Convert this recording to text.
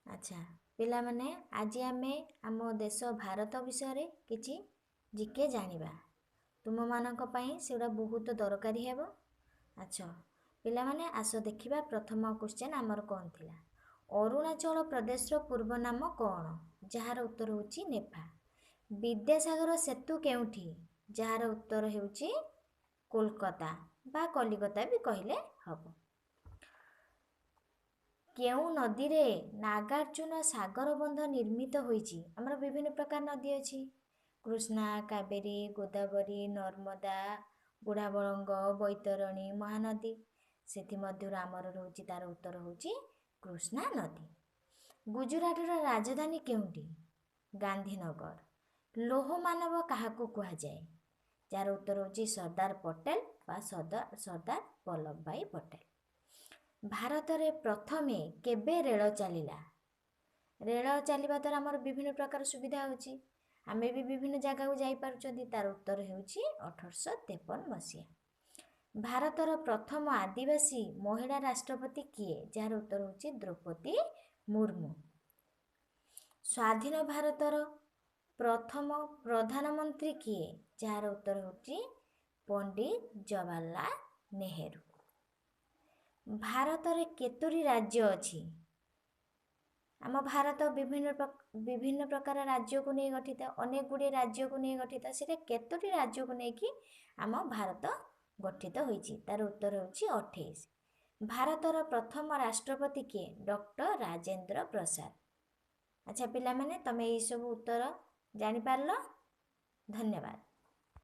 ଆଚ୍ଛା ପିଲାମାନେ, ଆଜି ଆମେ ଆମ ଦେଶ ଭାରତ ବିଷୟରେ କିଛି ଜିକେ ଜାଣିବା। ତୁମମାନଙ୍କ ପାଇଁ ସେଗୁଡ଼ା ବହୁତ ଦରକାରୀ ହେବ। ଆଚ୍ଛା ପିଲାମାନେ, ଆସ ଦେଖିବା ପ୍ରଥମ କ୍ୱେଶ୍ଚନ୍ ଆମର କ'ଣ ଥିଲା। ଅରୁଣାଚଳ ପ୍ରଦେଶର ପୂର୍ବ ନାମ କ'ଣ? ଯାହାର ଉତ୍ତର ହେଉଛି ନେଫା। ବିଦ୍ୟାସାଗର ସେତୁ କେଉଁଠି? ଯାହାର ଉତ୍ତର ହେଉଛି କୋଲକାତା ବା କଲିକତା ବି କହିଲେ ହେବ। କେଉଁ ନଦୀରେ ନାଗାର୍ଜୁନ ସାଗର ବନ୍ଧ ନିର୍ମିତ ହୋଇଛି? ଆମର ବିଭିନ୍ନ ପ୍ରକାର ନଦୀ ଅଛି, କୃଷ୍ଣା, କାବେରୀ, ଗୋଦାବରୀ, ନର୍ମଦା, ବୁଢ଼ାବଳଙ୍ଗ, ବୈତରଣୀ, ମହାନଦୀ। ସେଥିମଧ୍ୟରୁ ଆମର ରହୁଛି, ତାର ଉତ୍ତର ହେଉଛି କୃଷ୍ଣା ନଦୀ। ଗୁଜୁରାଟର ରାଜଧାନୀ କେଉଁଠି? ଗାନ୍ଧୀନଗର। ଲୌହ ମାନବ କାହାକୁ କୁହାଯାଏ? ଯାହାର ଉତ୍ତର ହେଉଛି ସର୍ଦ୍ଦାର ପଟେଲ ବା ସର୍ଦ୍ଦାର ବଲ୍ଲଭ ଭାଇ ପଟେଲ। ଭାରତରେ ପ୍ରଥମେ କେବେ ରେଳ ଚାଲିଲା? ରେଳ ଚାଲିବା ଦ୍ୱାରା ଆମର ବିଭିନ୍ନ ପ୍ରକାର ସୁବିଧା ହେଉଛି, ଆମେ ବି ବିଭିନ୍ନ ଜାଗାକୁ ଯାଇପାରୁଛନ୍ତି। ତାର ଉତ୍ତର ହେଉଛି 1853 ମସିହା। ଭାରତର ପ୍ରଥମ ଆଦିବାସୀ ମହିଳା ରାଷ୍ଟ୍ରପତି କିଏ? ଯାହାର ଉତ୍ତର ହେଉଛି ଦ୍ରୌପଦୀ ମୁର୍ମୁ। ସ୍ୱାଧୀନ ଭାରତର ପ୍ରଥମ ପ୍ରଧାନମନ୍ତ୍ରୀ କିଏ? ଯାହାର ଉତ୍ତର ହେଉଛି ପଣ୍ଡିତ ଜବାହରଲାଲ ନେହେରୁ। ଭାରତରେ କେତୋଟି ରାଜ୍ୟ ଅଛି? ଆମ ଭାରତ ବିଭିନ୍ନ ପ୍ରକାର ରାଜ୍ୟକୁ ନେଇ ଗଠିତ, ଅନେକ ଗୁଡ଼ିଏ ରାଜ୍ୟକୁ ନେଇ ଗଠିତ। ସେଇଟା କେତୋଟି ରାଜ୍ୟକୁ ନେଇକି ଆମ ଭାରତ ଗଠିତ ହୋଇଛି? ତାର ଉତ୍ତର ହେଉଛି 28। ଭାରତର ପ୍ରଥମ ରାଷ୍ଟ୍ରପତି କିଏ? ଡକ୍ଟର ରାଜେନ୍ଦ୍ର ପ୍ରସାଦ। ଆଚ୍ଛା ପିଲାମାନେ, ତମେ ଏଇସବୁ ଉତ୍ତର ଜାଣିପାରିଲ? ଧନ୍ୟବାଦ।